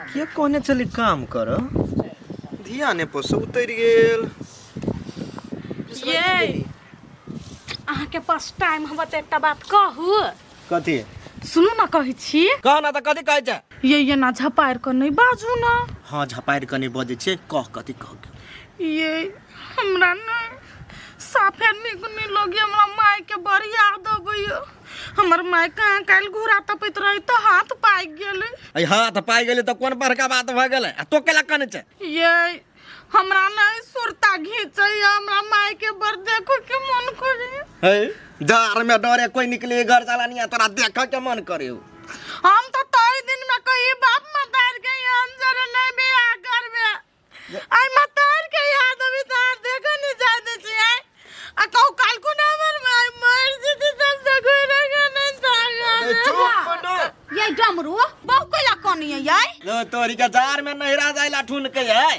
के कहने छली काम कर धिया ने पोस उतरि गेल। ये अहाँके पास टाइम हम तऽ एकटा बात कहू। कथी? सुनू ना, कहै छी। कह ना तऽ, कथी कहै छै? ये ना झपारि कऽ नहि बाजू ना। हाँ, झपारि कऽ नहि बजै छियै, कह कथी कह। ये हमरा नहि साफे नीक नहि लगे, हमरा माय के बड़ याद अबैया। हमर माय कहाँ काल्हि घोड़ा तपैत रही तऽ हाथ पाकि गेलै। अइ हाथ पाकि गेलै तऽ कोन बड़का बात भऽ गेलै? आ तो केला कनै छै? ये हमरा नहि सुरता घीचैया, हमरा माय के बड़ देखो के मन करे। है जार में डरे कोई निकले घर चला नहीं, तोरा देख के मन करे। हम तो तोई दिन में कही बाप मतार के यहाँ जरे नहीं बियाह करबे, आई मतार के याद अभी तार देखो नहीं जाय दे छी। आई आ कहू काल को ना हमर माय मर जेती तब देखो रे नहीं ए, चुप न। ये डमरू बहु कैला कनी है ये? लो तोरी के जार में नहिरा जाइला ठुन के है।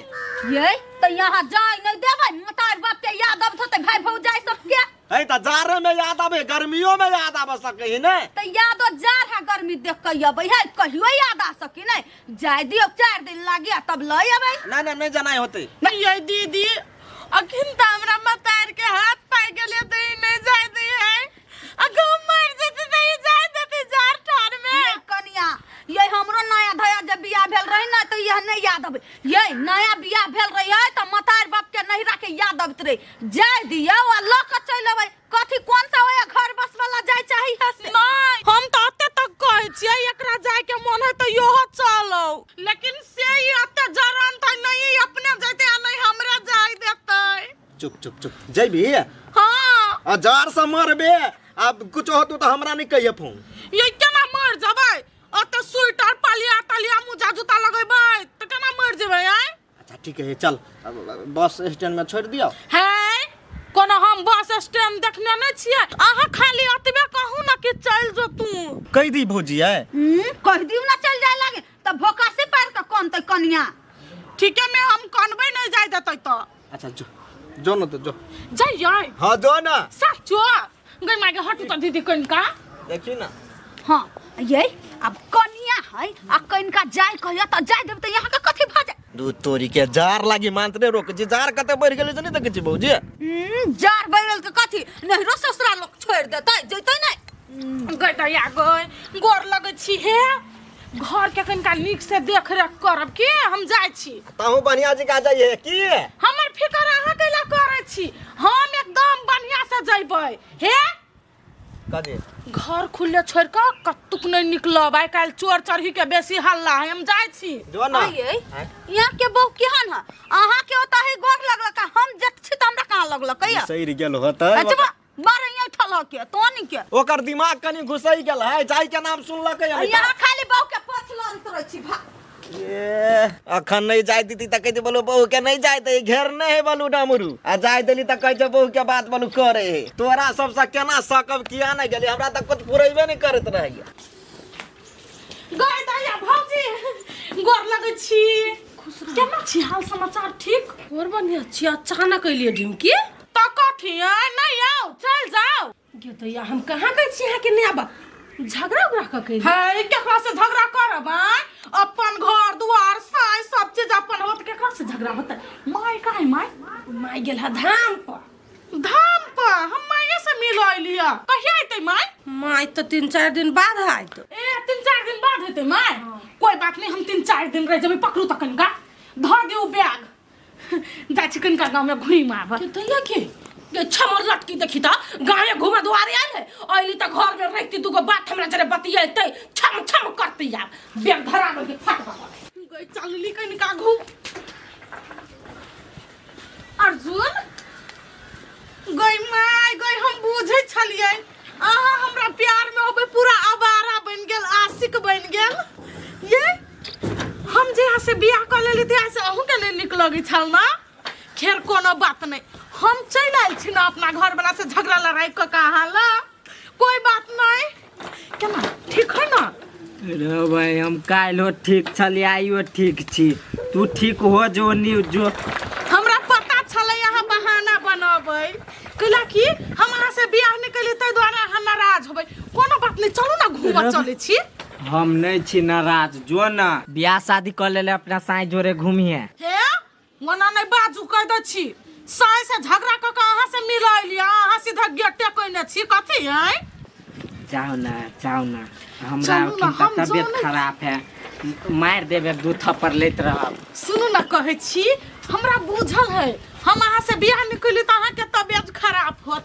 ये तो यहाँ जाय नहीं देबै, मतार बाप के याद आबत होतै, भाई भौजाई सबके। है त जार में याद आबे, गर्मियों में याद आबे सके है ने। तो यादो जार है, गर्मी देख के अबै है, कहियो याद आ सकी नहीं। जाय दियो, 4 दिन लागी तब लय अबै। ना ना, नहीं जाना होते। ये दीदी अखिन त हमरा मतार के हाथ पाइ गेलै त ई नहीं जाय दै है, आ गाँव मर जेतै त ई जाय देतै जार ठार में। ये कनिया ये हमरो नया धया जब बियाह भेल रही ना तो यह नहीं याद अबै। ये नया बियाह भेल रही है तो मतार बाप के नहिरा के याद अबत रही। जाय दियो आ ल के चलि अबै, कथी कौन सा होया घर बस वाला जाय चाही है से। नहीं, हम तो अते तक कहै छियै एकरा जाय के मन है तो इहो चलो, लेकिन से ही अते जरन त नहीं अपने जैते आ नहीं हमरा जाय देतै। चुप चुप चुप, जैबी? हाँ। आ जार से मरबे, अब कुछ होतो तो हमरा नहीं कहिए फोन। ये केना मर जबै? अते स्वेटर पालिया तालिया मोजा जूता लगेबै त केना मर जेबै आय? अच्छा ठीक है, चल अब बस स्टैंड में छोड़ दियो। है कोनो हम बस स्टैंड देखने नहीं छियै, अहाँ खाली अतबे कहू ना कि चल जो तू। कह दी भौजी है। कह दियो ना चल जाए लागे त भोकासी पार के कनतै कनिया। ठीक है, मैं हम कनबै नहीं जाय देतै त। अच्छा जो जो न तो जो जाइयै। हाँ जो ना। साचो गई माय के हटू त दीदी कनिका देखी ना। हाँ ये अब कनिया है आ कनिका जाय कहिया त जाय देब त यहाँ के कथी भ जाय? दू तोरी के जार लागी मानते रोक जी, जार कते बढ़ गेलै से नहीं देखै छी भौजी। जार बढ़ गेल के कथी, नहिरो ससुरा लोग छोड़ देतै जैतै नहीं। गई दैया गई गोर लगै छी हे, घर के कनिका नीक से देख रेख करब के हम जाय छी। तहु बढ़िया जगह जाइए की? हमर फिकर अहाँ कैला करै छी, हम एकदम बढ़िया से जइबै। हे कथी? घर खुले छोड़ के कतुक नहीं निकलब, आइ काल्हि चोर चरही के बेसी हल्ला है, हम जाय छी। जो ना। आइए यहाँ के बहु केहन है? अहाँ के ओतऽ ही गोर लगलक, हम जेत छी त हमरा कहाँ लगलक? कहिया सही गेल होतै। अच्छा बारह यहाँ ठल के तो नहीं के ओकर दिमाग कनी घुसई गेल है, जाय के नाम सुनलकै है। यहाँ खाली बहु के पोछ लड़त रहै छी भा। ए अखन नहीं जाय दीदी त कहै बोलू बहू के नहीं जाय दे, घेरने है बोलू डमरू, आ जाय देली त कहै छै बहू के बात बोलू करे है। तोरा सबसे केना सकब किया नहीं गेली, हमरा त कुछ पुरेबे नहीं करैत रहैया। गए दैया भौजी गोर लगै छी। केना छी, हाल समाचार ठीक? और बढ़िया छी। अचानक अलियै ढिमकी त कथी आय नहीं आओ चल जाओ। गे दैया हम कहाँ कहै छी अहाँके नहि आबऽ, झगड़ा उगड़ा कऽ के? है केकरा से झगड़ा करब आय, अपन घर दुआर साय सब चीज अपन होत, केकरा से झगड़ा होतै? माय कहाँ है माय? माय गेल है धाम पर। धाम पर? हम माये से मिल अइलियै। कहिया अयतै माय? माय तऽ 3-4 दिन बाद आयत। ए 3-4 दिन बाद हेतै माय? कोई बात नहीं, हम 3-4 दिन रह जेबै। पकड़ू तऽ कनिका धऽ दियौ बैग, जाइ छी कनिका गाँवमे घुमि आबऽ। के दैया के ये छमर लटकी देखी त गाँवे घूमे दुआरे आयल है, अइली त घर में रहती दुगो बात हमरा जरे बतियेतै, छम छम करती आब बैग धरा गेल फट बाबा। गई चलली कनिका घूम। अर्जुन गई my गई, हम बुझै छलियै अहाँ हमरा प्यार में होबै पूरा आवारा बनि गेल, आशिक बनि गेल। ये हम जे यहाँ से बियाह कऽ लेली तहिया से अहूँके नहि नीक लगै छल ना? खैर कोनो बात नहि, हम चलि आयल छी ना अपना घरवला से झगड़ा लड़ाई कऽ के अहाँ लग, कोई बात नहीं। केना ठीक है ना? रे भाई हम काल्हो ठीक छलियै, आइयो ठीक छी, तू ठीक हो जो नी जो। हमरा पता छलै अहाँ बहाना बनबै, कैला कि हम अहाँ से बियाह नहि केलियै ताहि दुआरे अहाँ नाराज होबै। कोनो बात नहि, चलू ना घूमऽ चलै छी। हम नहीं छी नाराज, जो ना बियाह शादी कर लेले अपना साई जोरे घूमिए। हे ओना नहि बाजू, कहि दै छी साई से झगड़ा कऽ कऽ अहाँ से मिल अयली, अहाँ सीधा गेटे कयने छी कथी आँय? जाओ ना, जाओ ना, हमरा चलू ना, अखन हम तबियत जानै छी। खराब है, मारि देबे दू थप्पड़ लेत रहब। सुनू ना कहै छी, हमरा बुझल है हम अहाँ से बियाह नहि कयली तऽ अहाँके तबियत खराब होत।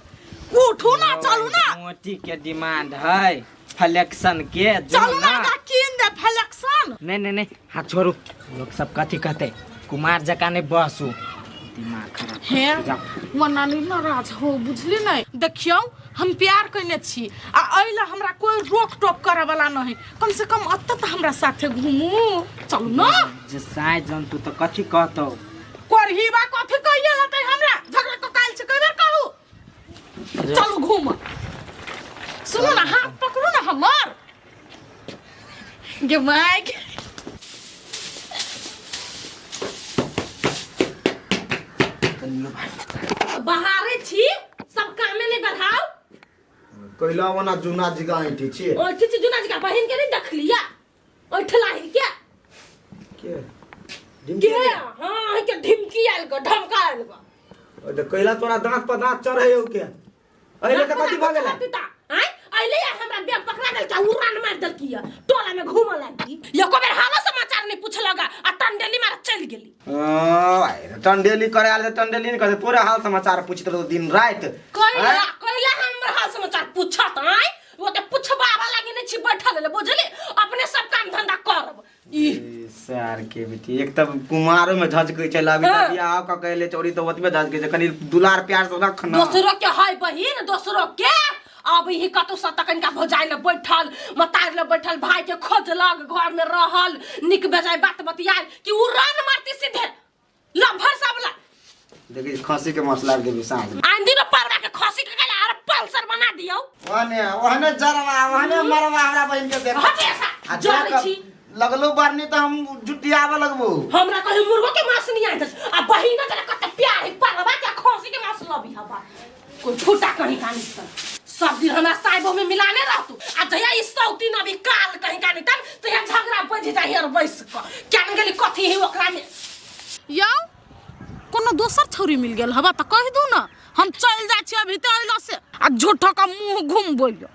उठू ना, चलू ना। मोटी के डिमांड है फ्लेक्शन के, जो चलू ना ना। गा कीन दे फ्लेक्शन। नहीं नहीं नहीं, हाथ छोड़ू, लोग सब कथी कहते, कुमार जका नहीं बसू, दिमाग खराब हे कर जाओ। ओना नहि नाराज हो, बुझली नहि? देखियौ हम प्यार कयने छी आ एहि लए हमरा कोइ रोक टोक करऽ वाला नहि, कम से कम एतऽ तऽ हमरा साथे घूमू, चलू ना। जे साय जन्तु तऽ कथी कहतौ? करहीबा कथी कहिए हेतै हमरा? झगड़ा कऽ काल्हि छै, कई बेर कहू चलू घूम। सुनू ना, हाथ पकड़ू ना हमर। गे माय गे। बहारे छी सब कामे नहीं बढ़ाओ। कैला ओना जूना जिगा ऐठी छियै। ओठी छी जुना जी का बहिन के नहीं देखलिया ओठला ही के के के? हाँ के ढिमकी आयल गो, ढमका आयल गो। तऽ कैला तोरा दांत पर दांत चढ़ै हौ के? अइले तऽ कथी भऽ गेलै? आय अइले या हमरा बैग पकड़ा देलकै, उड़ान मार देलकी या टोला में घूमऽ लागी, एको बेर हालो समाचार नहीं पूछलगा आ टंडेली मार चल गेली। ओ टंडेली करे आयल टंडेली नहीं करे, तोरे हाल समाचार पूछित रहतो दिन राति। कैला कैला हमर हाल समाचार पूछत? आय वो ते पूछबावा लागी नहीं छी बैठल ले, बुझली? अपने सब काम धंधा करब। ई सर के बेटी एक तब कुमारो में झझकै छै, अभी तऽ बियाह कऽ के एलै चौरी तऽ ओतबे झझकै छै, कनि दुलार प्यार से रख ना। दोसरो के है बहिन, दोसरो के अब ही कतौ से तकन का भौजाइ ले बैठल, मतार ले बैठल, भाई के खोजलक, घर में रहल, निक बेजाय बात बतियाल कि उ रन मारती सीधे लभर सब ला। देखी खसी के मसला देबी साँझ में। आंधी में परवा के खसी के गला आर पल्सर बना दियौ। ओहने ओहने जरवा ओहने मरवा हमरा बहिन के देख। हटे ऐसा, आ जरै जा छी। लगलो बरनी तऽ हम जुटियाबे लगबो। हमरा कहीं मुर्गो के मांस नहीं आइत आ बहिना जरा कते प्यार है परवा के खसी के मांस लबी हवा कोई फूटा कहीं कानी तन सब दिन हमरा साइबो में मिलाने रहतू आ जहिया ई सौती नबी काल कहीं कानी तन तहिया झगड़ा बज जाई और बैस क क्या न गेली कथी है ओकरा में। यौ कोनो दोसर छौरी मिल गेल हवा तऽ कहि दू ना, हम चलि जाइ छी अभी तऽ अइला से आ झूठो का मुंह घुमबैया।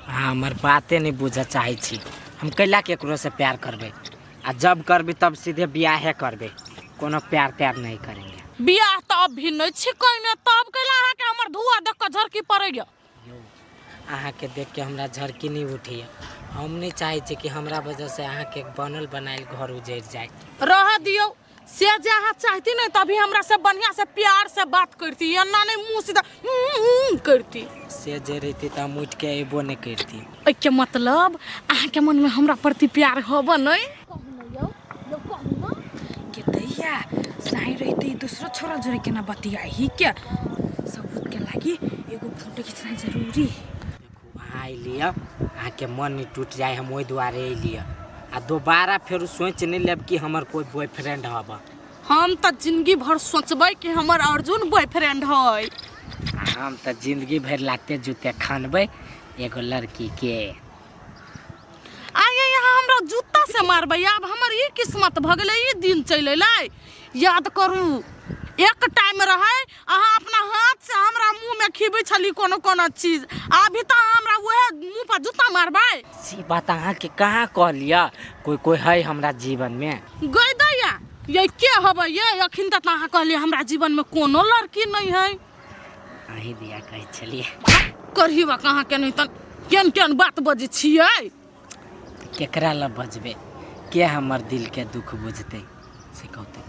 अहाँ हमर बाते नहीं बुझऽ चाहै छी, हम कैला केकरो से प्यार करबै आ जब करबै तब सीधे बियाहे करबै, कोनो प्यार त्यार नहीं करेंगे। बियाह तऽ अभी नहीं छी कइने, तब कैला अहाँके हमर धुआ देख कऽ झरकी पड़ैया? यौ अहाँके देख के हमरा झरकी नहीं उठैया, हम नहीं चाहै छी कि हमरा वजह से अहाँके बनल बनायल घर उजड़ि जाए। रह दियौ, से जे अहाँ चाहती नहीं तभी हमरा से बढ़िया से प्यार से बात करती, एना नहीं मुँह सीधा करती। से जे रहती तऽ हम उठि के अयबो नहीं करती। एहिके मतलब अहाँके मन में हमरा प्रति प्यार होब नहीं? के दैया साई रहते दूसरो छोरा जोरे केना बतियाही के सबूत के लागी एगो फोटो खिंचनाइ जरूरी। देखू अहाँ अयली अहाँके मन नहीं टूट जाए, हम ओहि दुआरे अयली आ दोबारा फेर सोच नहीं लेब कि हमर कोई बॉयफ्रेंड हब। हम तऽ जिंदगी भर सोचबै कि हमर अर्जुन बॉयफ्रेंड है। हम तऽ जिंदगी भर लाते जूते खानबै एगो लड़की के। आइए यहाँ हमरा जूता से मारबै, आब हमर ई किस्मत भऽ गेलै, ई दिन चलि अयलै। याद करू एक टाइम रहै अहाँ अपना हाथ से हमरा मुँह में खिबै छली कोनो कोनो चीज, अभी तऽ अहाँ हमरा उएह मुँह पर जूता मारबै। से बात अहाँके कहाँ कहलियै, कोई कोई है हमरा जीवन में। गई दैया ये के हबै ये? अखन तक अहाँ कहलियै हमरा जीवन में कोनो लड़की नहीं है। अहीं दिया कहै छलियै। करहीबा कहाँ के नहीं तन केन केन बात बजै छियै। केकरा लए बजबै, के हमर दिल के दुख बुझतै से कहतै।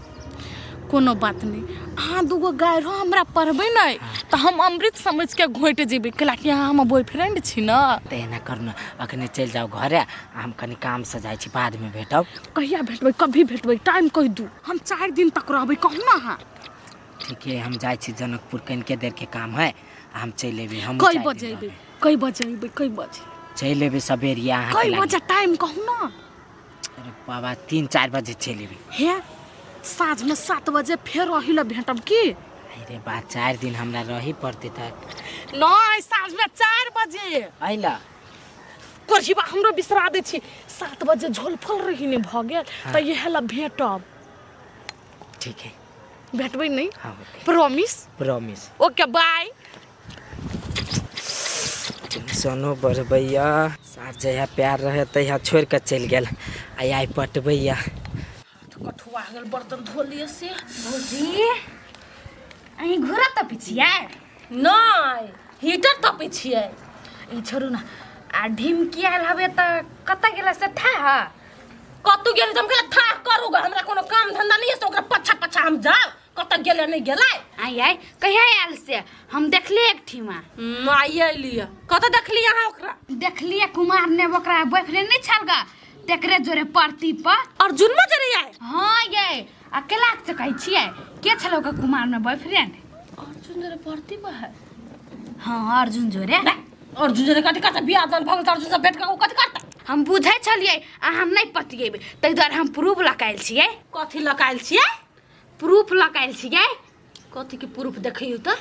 कोनो बात नहीं, अहाँ दूगो गाय रहो हमरा पढ़बै नहीं तऽ हम अमृत समझ के घोटि जेबै, कैला कि अहाँ हमर बॉयफ्रेंड छी ना। तऽ एना करू ने, अखने चलि जाउ घरे, हम कनि काम से जाइ छी, बाद में भेटब। कहिया भेटबै? कभी भेटबै? टाइम कहि दू, हम 4 दिन तक रहबै, कहू ना अहाँ। ठीक है, हम जाइ छी जनकपुर, कनिके देर के काम है, हम चलि एबै। हम कई बजे एबै? कई बजे एबै? कई बजे चलि एबै? सबेरिया अहाँके कई लागी। बजे टाइम कहू ना। अरे बाबा 3-4 बजे चलि एबै। हे साँझ में 7 बजे फेर अही लए भेटब की? अरे बा 4 दिन हमरा रही पड़तै तऽ। नहीं, साँझ में 4 बजे। अइला करहिबा हमरो बिसरा दै छी 7 बजे झोलफल रही ने भऽ गेल तऽ इएह ला भेटब। ठीक है। भेटबै नहीं? हाँ, होतै। प्रॉमिस? प्रॉमिस। Okay by. टेंशनो बढ़बैया साथ जहिया प्यार रहे तहिया छोड़ि कऽ चलि गेल आ आइ पटबैया। कठुआ गेल बर्तन धो लिए से। भौजी अहीं घूरा तपै छियै? नहि, हीटर तपै छियै। ई छोड़ू ना, आ ढिमकी आयल हवे तऽ कतऽ गेला से था? कतौ गेल तऽ हम कहलियै थाह करू गे, हमरा कोनो काम धंधा नहि है से ओकरा पछा पछा हम जाउ, कतऽ गेलै नहि गेलै। आइ आइ कहिया आयल से? हम देखलियै एक ठीमा। आइए अयलियै। कतऽ देखलियै अहाँ ओकरा? देखलियै कुमार ने ओकरा बॉयफ्रेंड नहीं छल गा तेकरे जोरे परती पर। अर्जुन में जरे आए? हाँ ये अकेला के कहै छियै के छल ओकर कुमार में बॉयफ्रेंड? अर्जुन जरे परती पर है। हाँ अर्जुन जोरे। अर्जुन जरे कथी करता? बियाह दान भऽ गेल तऽ अर्जुन से भेंट कऽ ओ कथी करता? हम बुझै छलियै आ हम नहीं पतियेबै ताहि दुआरे हम प्रूफ लकायल छियै। कथी लकायल छियै? प्रूफ लकायल छियै। कथी के प्रूफ देखियौ तऽ?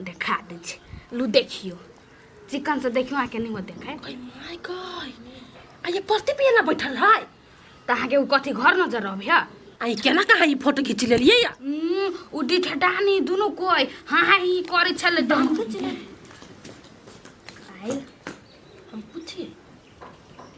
देखा दै छी, लू देखियौ चिकन से देखियौ अहाँके नहीं देखै। ओय my God, आ ये परती पे ना बैठल है तऽ अहाँके ओ कथी घर नजर अबै है? आ ई केना कहाँ ई फोटो घीच लेलियै या? ओ डिठडानी दुनू कोइ हाँ हाँ ही करै छलै तऽ हम खींच लेलियै। आइ हम पूछिए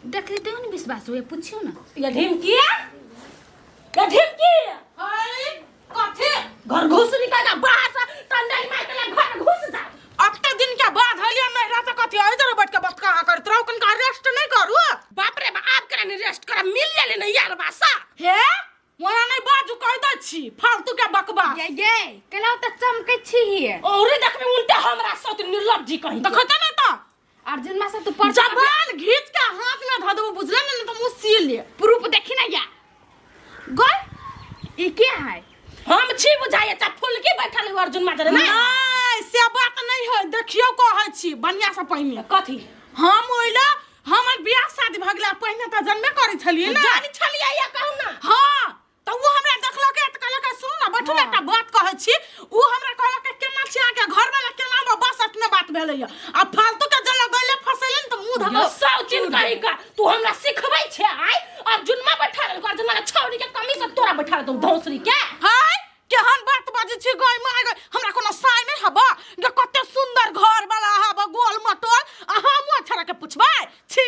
देखली तैयो ने विश्वास होइए, पूछियौ ने। या ढिमकी या ढिमकी हाय कथी घर घुस निकल जा बाहर से टंडाई मार के घर घुस जा। अते दिन के बाद हलिया नहिरा से कथी आई जरा बैठ के बात कहाँ करत रहो, कनका रेस्ट नहीं करू? बाप रे बाप, आप करे नहीं रेस्ट कर मिल ले नहीं यार बासा। हे मोरा नहीं बाजू कह दै छी फालतू के बकवास। ये ये केना त चमकै छी हिए औरे देखबे उल्टे हमरा सत निर्लज्जी कहीं देखत ना त अर्जुन मा से तू पर जबान घीच के हाथ में धऽ देबो बुझले ने त मुँह सी ले। प्रूफ देखी ना या गई ई के है? हम छी बुझाइए चा फुलकी बैठल है अर्जुन माजरे ना। नहीं से बात नहीं है, देखियो कहै छी बढ़िया से पहिने। कथी? हम ओइला हमर बियाह शादी भऽ गेलै पहिने तऽ जन्मे करै छलियै ने। जानी छलियै या कहू ना। हाँ तऽ उ हमरा देखलकै तऽ कहलकै सुनू ना बैठू ना एकटा बात कहै छी। उ हमरा कहलकै केना छी अहाँके घरवाला केना बा, बस एतने बात भेलैया। आ फालतू के जल गइले फसैले ने तऽ मुँह धऽ कऽ सब चीज कही का तू हमरा सिखबै छे आइ अर्जुन मा बैठा रहल अर्जुन वाला छौरी के कमी से तोरा बैठा दौ धौसरी के। हाय केहन बात बाजै छी गय my गय, हमरा कोनो साय नहि हबा गे, कते सुंदर घर वाला हबा गोल मटोल आ हम छोरा के पुछबै छी।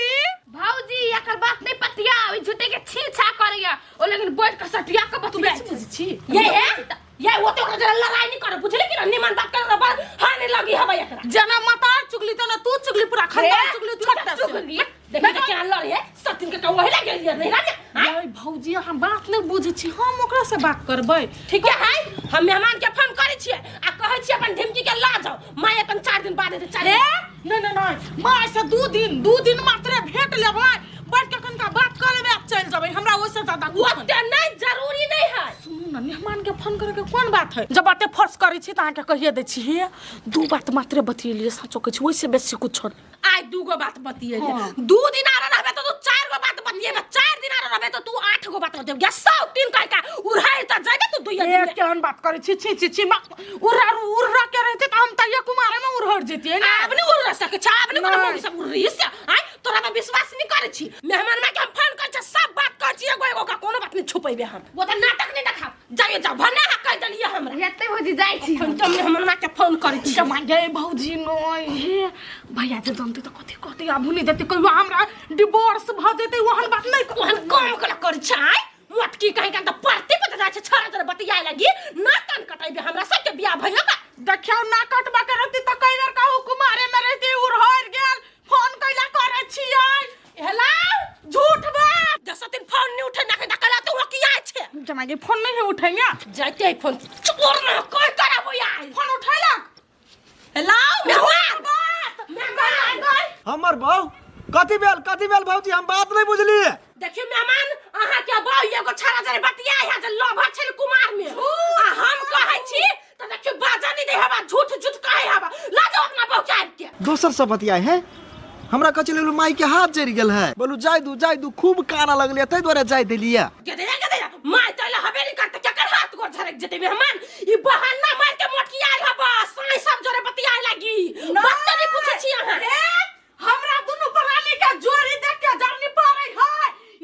भौजी एकर बात नहीं पतिया ओइ झूठे के छी छा करैया ओ, लेकिन बैठ के सटिया के बतिया बुझै छी ये है ये वो तो ओकरा जरा लड़ाई नहीं करे बुझली कि ना निमन बात कर बड़ हानि लगी हबा एकरा। जना मतार चुगली तना तू चुगली पूरा खानदान चुगली छोटा चुगली देखी के केना लड़े सतिन के वही लगे लिए नहीं राजा। ये भौजी हम बात नहीं बुझै छी, हम ओकरा से बात करबै। ठीक है हम मेहमान के फोन करै छियै आ कहै छियै अपन ढिमकी के ला जाओ माय अपन 4 दिन बाद एतै। 4 दिन नहीं नहीं नहीं माय से 2 दिन मात्र भेंट लेबै, बैठ के कनका बात कर लेबै आ चलि जेबै, हमरा ओइसे ज्यादा कुछ ओते नहीं जरूरी नहीं है। सुनू ना मेहमान के फोन करे के कोन बात है, जब बाते फोर्स करै छी त अहाँके कहिए दै छी हे 2 बात मात्र बतियेलियै साँचो कहै छी ओइसे बेसी कुछ छोड़। आइ 2 गो बात बतियेलियै, 2 दिन आर रहबे त तू 4 गो बात बतियेबे, 4 दिन आर रहबे त तू 8 गो बात बतियेबे, 100 3 कह का उड़ाइ त जाबे तू 2 दिन। केहन बात करै छी छी छी छी उड़ा उड़ा के रहते त हम तैया कुमारे में उड़हर जतियै ना। आब नहीं उड़ सकै छै, आब नहीं कोनो मौगी सब उड़ रही से आइ तोरा पर विश्वास नहीं करै छी। मेहमान के हम फोन करै छी सब बात कहै छी एगो एगो का कोनो बात नहीं छुपेबे हम, वो त नाटक नहीं देखाब। जाइए जाओ भने हा कह देलियै हमरा। एते भौजी जाइ छी हम त मेहमान के फोन करै छी। जमा गे भौजी नय हे भैया जे जानते त कथी कहते आबू नहीं देते कहियो हमरा डिवोर्स भ जेतै ओहन बात नहीं। ओहन काम कला करै छै आइ मोटकी कहीं का त परती पर जाइ छै छड़ा जरा बतियाए लगी ना कान कटैबे हमरा सबके बियाह भइयो का। देखियौ ना कटबा के रहती त कई बेर कहू कुमारे में रहती उड़हर गेल फोन कैला करै छियै। हेलो झूठ बात दस दिन फोन नहीं उठे ना के कला तू किया छे। जमा गे फोन नहीं है उठेंगे जाते है फोन चोर ना कोई कराबो यार फोन उठैलक। हेलो मेहमान बात मेहमान हमर बहू कथी भेल भौजी हम बात नहीं बुझलिए। देखियो मेहमान अहाँ के बहू एगो छड़ा जरे बतिया है जे लोभा छल कुमार में आ हम कहै छी त देखियो बाजा नहीं दे हवा झूठ झूठ कहै हवा ला जाओ अपना बहू के आबि के। दोसर सब बतिया है हमरा कहै छलै माई के हाथ जरि गेल है, बोलू जाय दू खूब काना लगलियै ताहि दुआरे जाय देलियै। गदे गदे माय तैला हबे नहीं करते केकर हाथ गोर झरक जेते मेहमान ई बहाना मार के मोटकी आयल हबा साई सब जोरे बतियाए लागी बात नहीं पूछे छी अहाँ। हमरा दुनू प्राणी के के जोड़ी देख के जरनी पड़ै है।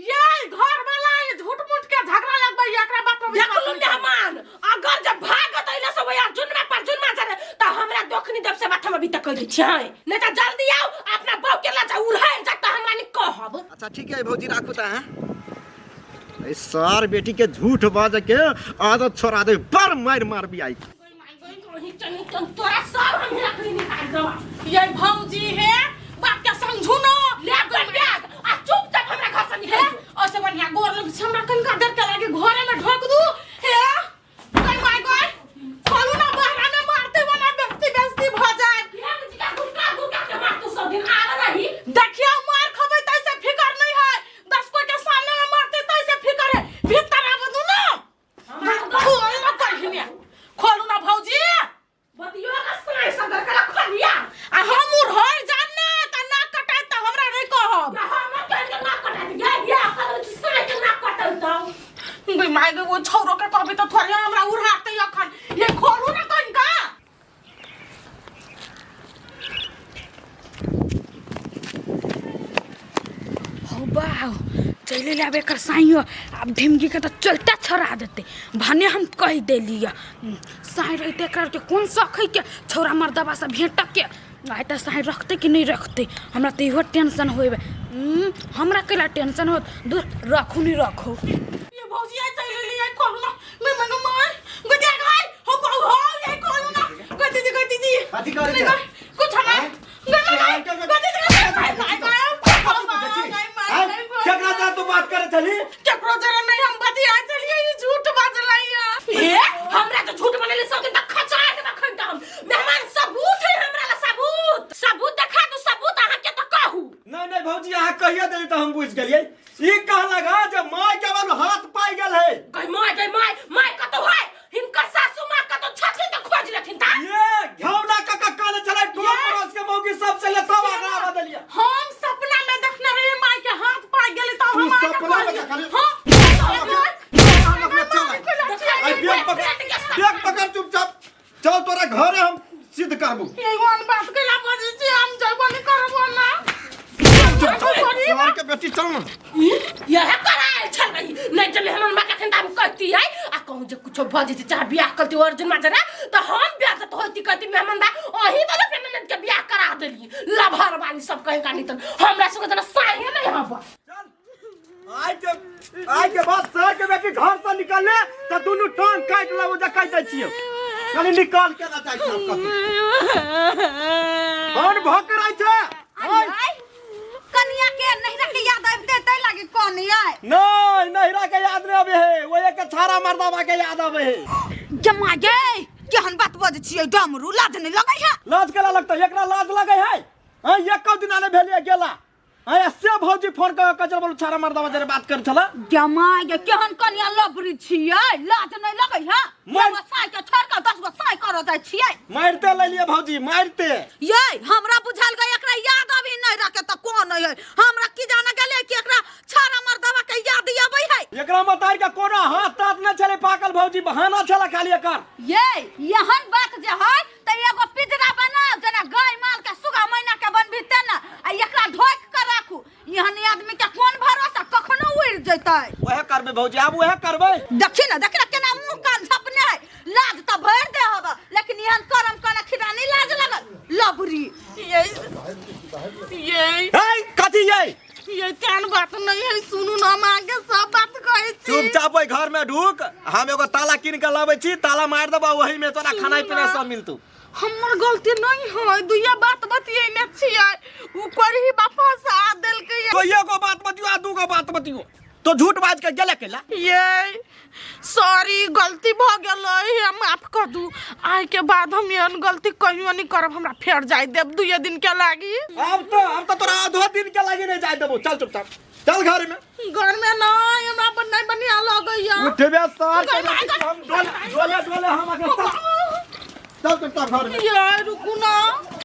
ये घर वाला ये झूठ मूठ के झगड़ा लगबै एकरा बात पर देखलू विश्वास नहीं मेहमान अगर जब भागत अइला सब यार जुनमा पर जुनमा जरे त हमरा दोखनी देव से बात हम अभी तक कह दै छियै नहीं त जल्दी आओ अपना बहू के ला जा उड़ाइ जा त हमरा नहीं कहब। अच्छा ठीक है भौजी राखू त हैं। ए सार बेटी के झूठ बाज के आदत छोड़ा दे बड़ मार मार भी आई। तोरा सब हम रखनी निकाल दवा। ये भौजी हे बात के समझू न ले बैग आ चुपचाप हमरा घर से निकल। ओसे बढ़िया गोर लग छै हमरा कनिका देर के लागे घरे में ढोक दू। हे गई my गई खोलू ना बहरा में मारते बना बेइज्जती बेइज्जती भ जाए। गुटका गुटका के मार तू सब दिन आब रही। देखियो मार खबै तै से फिकर नहीं है, 10 कोई के सामने में मारते तै से फिकर है। भीतर आब दू ना खोल ना कहिने खोलू ना भौजी बतियो का साई सदर कला खोलिया आ हम उड़हर जान ना त ना कटाई त हमरा नहीं कहब। हम कह के ना कटा दिया बियाह कर छी साई के ना कटल त गई my गई वो छौरो के कहबे त थोड़े हमरा उड़हाते अखन। ये खोलू ना कनिका। हो बाव चले ले आबे कर साइयो अब ढिमगी के तो चलता छड़ा देते भने हम कह देलिया साई रहते कर के कौन शौक है के छौरा मर्दबा से भेंटक के आइ त साई रखते कि नहीं रखते हमरा तो इहो टेंशन होबे। हमरा केला टेंशन होत दूर रखू नहीं रखू। ये भौजी आई चल लेली आई खोलू ना मैं मनु my गदिया गई हो बहु हो ये खोलू ना गदी दीदी गदी दीदी कथी करै छै? कुछ हमरा गई गदी दीदी केकरा जा तू बात करे छली? केकरो जरा नहीं हम बतिया चलिए ई झूठ बाजलैया। ए हमरा तो झूठ बनेले सब दिन त खचा के रखन त हम मेहमान सबूत है हमरा ला सबूत सबूत देखा दू सबूत अहाँ के त कहू। नहीं नहीं भौजी अहाँ कहिया देली त हम बुझ गेलियै। ई कहलक हां जे my के बालू हाथ पाइ गेल है। गई my गई my my कतौ है हिनकर सासू माँ कतौ छथिन त खोज लेथिन ता। ये घौना काका कहले छलै टोल पड़ोस के मौगी सब चले सब आगरा बदलिया। हम सपना में देखने रहे my के हाथ पाइ गेल त हम तू आके सपना में कहलियै। देखली? हां हम अपना चल आई बैग पकड़ बैग पकड़ चुपचाप चल तोरा घरे हम सिद्ध करबू। ये वन बात केला बजै छी हम जइबो नहीं करबो ना। सर के बेटी चल ना। यह करायल छल रही नहीं जब मेहमान माँ कखन हम कहती है आ कहूँ जे कुछो भ जेतै चाहे बियाह करती अर्जुन माँ जरा त हम बियाह त होती कहती मेहमान बा अही वाला पे ननद के बियाह करा देली लभर वाली सब कहीं का नहीं त हमरा सब जना साहे नहीं हब। चल आइ के बाद सर के बेटी घर से निकलले त दुनू टांग काटि लेबो जे कहि दै छियौ। कनी निकल के ना जाइ छियौ कतौ। कौन भोकरै छै? कनिया के नहिरा के याद आबते तै लागे कोन आय? नहीं नहिरा के याद नहीं आबे है वो एक छारा मर्दाबा के याद आबे है। जमा गे केहन बात बजै छियै डमरू लाज नहीं लगै है? लाज केला लगतै एकरा लाज लगै है? हां एको दिन आने भेलिए गेला। हां से भौजी फोन क के चल बोलू छारा मर्दाबा जरे बात कर छला। जमा गे केहन कनिया लबरी छियै लाज नहीं लगै है? एगो साई के छोड़ के 10 गो साई करऽ जाइ छियै। मारते ले लिए भौजी मारते। ये हमरा बुझल गई एकरा याद अभी नहीं रखे त कोन है हमरा की जाने गेलै कि एकरा छारा मर्दवा के याद अबै है। एकरा मतार के कोनो हाथ तात न छले पाकल भौजी बहाना छला खाली एकर। ये यहन बात जे है त एगो पिंजरा बनाओ जना गाय माल के सुगा मैना के बनबी तेना आ एकरा ढोक के राखू। यहन आदमी के कोन भरोसा कखनो उड़ जैतै। वह करबे भौजी आब वह करबे। देखी ना देखी ना केना मुंह कान झपने है लाज त भर दे हब लेकिन यहन करम कना खिरा नहीं लाज लगल लबरी। ये ये हे कथी ये ये तेन बात नहीं है सुनू ना हम आगे सब बात कहै छी। चुपचाप ओहि घर में ढुक हम एगो ताला कीन के लाबै छी ताला मार देबा ओही में तोरा खाना पीना सब मिलतौ। हमर गलती नहीं है दुइया बात बतियेने छियै उ करही बापा से आ देलकै। तो एगो बात बतियो आ दूगो बात बतियो तो झूठ बाज के गेले केला। ये सॉरी गलती भ गेलै हम माफ कर दू आइ के बाद हम एहन गलती कहियो नहीं करब हमरा फेर जाय देब दुइये दिन के लागी। अब तो तोरा आधो दिन के लागी नहीं जाय देबो चल चुपचाप चल घर में। घर में नहीं हमरा पर नहीं बढ़िया लगैया। उठबे सर के हम डोले डोले हम आके चल चुपचाप घर में। ये रुकू ना।